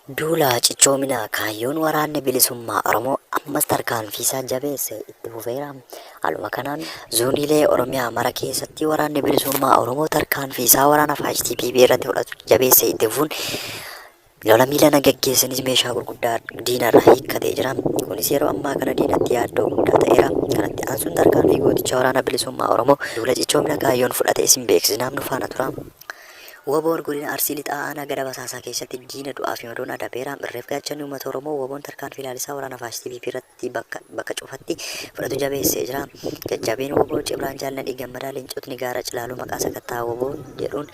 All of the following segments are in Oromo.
Duula cichoomina kaayyoon Waraanni Bilisummaa Oromoo ammas tarkaanfiisaa jabeesse itti fufeera. Haaluma kanaan zooniilee Oromiyaa mara keessatti Waraanni Bilisummaa Oromoo tarkaanfiisaa waraana faashistii PP irratti fudhatu jabeessee itti fufuun lola miilana gaggeessanis meeshaa gurguddaa diinarraa hiikkatee jira. Kunis yeroo ammaa kana diinatti yaaddoo guddaa ta'eera. Kanatti aansuun tarkaanfii gooticha Waraana Bilisummaa Oromoo duula cichoomina kaayyoon fudhate isin beeksisnaaf nu faana tura. Wbon Godina Arsii Lixaa Aanaa Gadab Asaasaa keessatti diina du'aa fi madoon adabeera. Irreef gaachanni uummata Oromoo wbon tarkaanfii laalisaa waraana faashistii PP irratti bakka bakka cufatti fudhatu jabeessee jira. Jajjabeen wbo Cibraan Jaal Nadhii Gammadaa Leencotni Gaara Cilaaloo maqaa sakattaa wbo jedhuun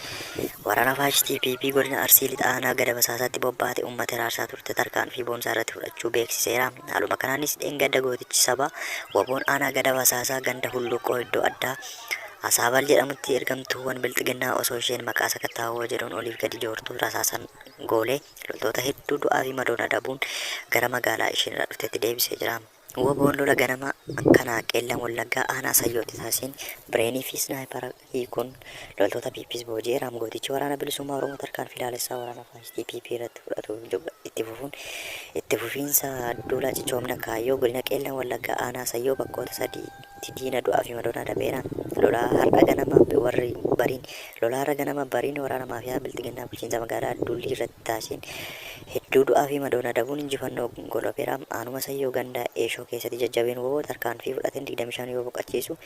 waraana faashistii PP Godina Arsii Lixaa Aanaa Gadab Asaasaatti bobbaate uummata hiraarsaa turte tarkaanfii boonsaa irratti fudhachuu beeksiseera. Haaluma kanaanis dheengadda gootichi sabaa wbon Aanaa Gadab Asaasaa ganda Hulluuqqoo iddoo addaa Asaabal jedhamutti ergamtuuwwan Bilxiginnaa osoo isheen maqaa sakattaa wbo jedhuun oliif gadi joortuu rasaasan goolee loltoota hedduu du'aa fi madoon adabuun gara magaalaa isheen irraa dhuftetti deebisee jira. Wbo'n lola ganama kana Qeellam Wallaggaa aanaa Sayyootti taasiseen Bireenii fi Isnaayipara hiikuun loltoota PPs booji'eera. Gootichi Waraana Bilisummaa Oromoo tarkaanfii laalessaa waraana faashistii PP irratti fudhatu itti fufuun itti fufiinsa duula cichoomina kaayyoo godina Qeellam Wallaggaa aanaa Sayyoo bakkoota sadiitti diina du'aa fi madoon adabeera. Lolaa har'a ganama warri bariin Lolaa har'a ganama bariin waraana maafiyaa Bilxiginnaa bulchiinsa magaalaa Dullii irratti taasiseen hedduu du'aa fi madoon adabuun injifannoo goolabeera. Aanuma Sayyoo ganda Eeshoo keessatti jajjabeen wbo tarkaanfii fudhateen 25 yoo boqachiisu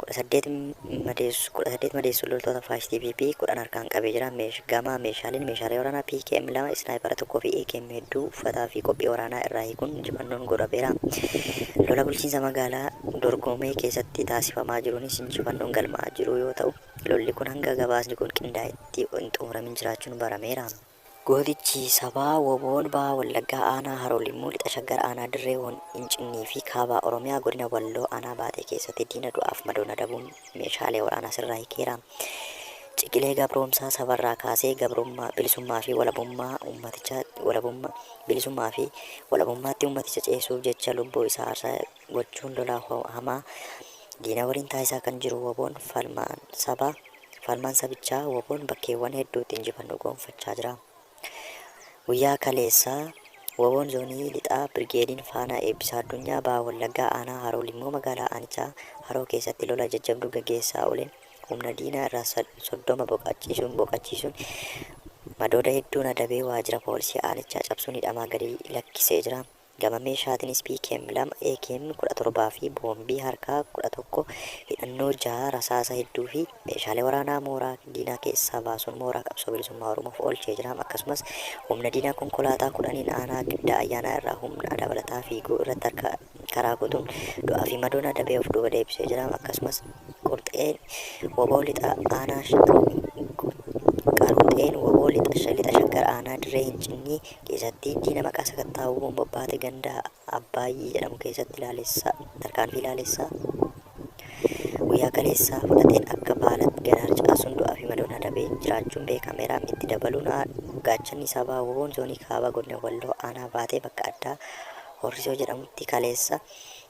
18 madeessu 18 madeessuun loltoota faashistii PP 10 harkaan qabee jira. Meesh gama meeshaaleen meeshaalee waraanaa PKM 2, isnaayipara 1 fi AKM hedduu, uffataa fi qophii waraanaa irraa hiikuun injifannoon goolabeera. Lola bulchiinsa magaalaa Dorgomee keessatti taasifamaa jiruunis injifannoon galmaa'aa jiru yoo ta'u, lolli kun hanga gabaasni kun qindaa'etti hin xumuramin jiraachuun barameera. Gootichi sabaa wbon Baha Wallaggaa Aanaa Haroo Limmuu, Lixa Shaggar Aanaa Dirree Incinnii fi Kaaba Oromiyaa Godina Walloo Aanaa Baatee keessatti diina du'aaf madoon adabuun meeshaalee waraanaa sirraa hiikeera. Ciqilee gabroomsaa sabarraa kaasee gabrummaa, bilisummaa fi walabummaa ummaticha walabummaa, bilisummaa fi walabummaatti ummaticha ceesisuuf jecha lubbuu isaa aarsaa gochuun lola hamaa diina waliin taasisaa kan jiru wbon falmaan sabaa Falmaan sabichaa wbon bakkeewwan hedduutti injifannoo goonfachaa jira. Guyyaa kaleessaa wbon Zoonii Lixaa Birgeediin Faanaa Eebbisaa Addunyaa Baha Wallaggaa Aanaa Haroo Limmuu magaalaa aanichaa Haroo keessatti lola jajjabduu gaggeessaa ooleen humna diinaa irraa 30 boqachiisuun boqachiisuun madooda hedduun adabee waajjira poolisii aanichaa cabsuun hidhamaa gadi lakkisee jira. Gama meeshaatiinis PKM 2, AKM 17 fi boombii harkaa 11, hidhannoo 6, rasaasa hedduu fi meeshaalee waraanaa mooraa diinaa keessaa baasuun mooraa qabsoo bilisummaa Oromoof oolchee jira. Akkasumas humna diinaa konkolaataa 10n aanaa Giddaa Ayyaanaa irraa humna dabalataa fiiguu irratti harka karaa kutuun du'aa fi madoon adabee of duuba deebisee jira. Akkasumas Qurxeen wbo Lixa Aanaa Qaruuxeen wbo Lixa Shaggar Aanaa Dirree Hincinnii keessatti diina maqaa sakattaa wbo'n bobbaate ganda Abbaayyii jedhamu keessatti laalessaa tarkaanfii laalessaa guyyaa kaleessaa fudhateen akka baala gad harcaasuun du'aa fi madoon adabee jiraachuun beekameera. Itti dabaluun gaachanni sabaa wbo'n zoonii kaaba godina Walloo aanaa Baatee bakka addaa Horrisoo jedhamutti kaleessa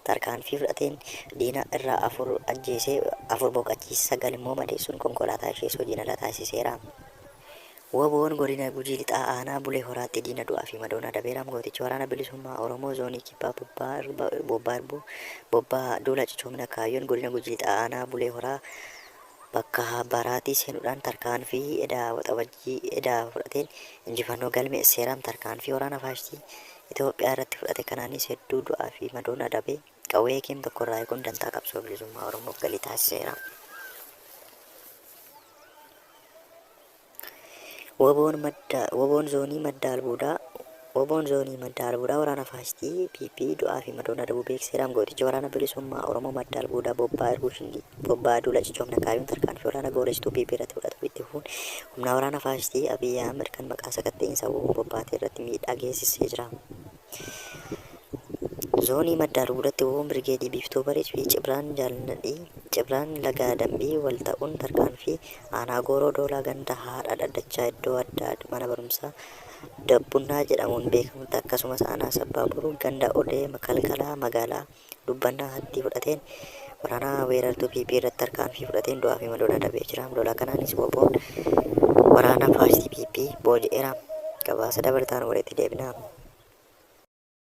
tarkaanfii fudhateen diina irraa 4 ajjeesee 4 boqachiise 9 immoo madeessuun konkolaataa ishees hojiin ala taasiseera. Wbon Godina Gujii Lixaa Aanaa Bulee Horaatti diina du'aa fi madoon adabeera. Gootichi Waraana Bilisummaa Oromoo Zoonii Kibbaa Bobbaa Bobbaa Irbuu Bobbaa Duula Cichoomina Kaayyoon Godina Gujii Lixaa Aanaa Bulee Horaa bakka Baraatii seenuudhaan tarkaanfii eda Waxabajjii eda fudhateen injifannoo galmeesseera. Tarkaanfii waraana faashistii Itoophiyaa irratti fudhate kanaanis hedduu du'aa fi madoon adabee qawwee akm tokko irraa hiikuun dantaa qabsoo bilisummaa Oromoof galii taasiseera. Wbo'n madda Wbo'n zoonii madda albuudaa Wbo'n zoonii madda albuudaa waraana faashistii PP du'aa fi madoon adabuu beeksiseera. Gootichi waraana bilisummaa Oromoo madda albuudaa bobbaa irbuu shingii bobbaa duula cichoomna kaayuun tarkaanfii waraana goolessituu PP irratti fudhatu itti fufuun humna waraana faashistii Abiy Ahmed kan maqaa sakatta'iinsa wbo bobbaate irratti miidhaa geessisee jira. Zoonii Madda Albuudatti wbo'n Birgeedii Biiftuu Barii fi Cibraan Jaal Nadhii Cibraan Laga Dambii wal ta'uun tarkaanfii Aanaa Gooroo Doolaa ganda Haadha Dhaddachaa iddoo addaa mana barumsaa Dabbunnaa jedhamuun beekamutti akkasumas Aanaa Sabbaa Boruu ganda Odee Kalkalaa magaalaa Dubbannaa Hattii fudhateen waraana weerartuu PP irratti tarkaanfii fudhateen du'aa fi madoon adabee jira. Lola kanaanis wbo'n waraana faashistii PP booji'eera. Gabaasa dabalataan walitti deebina.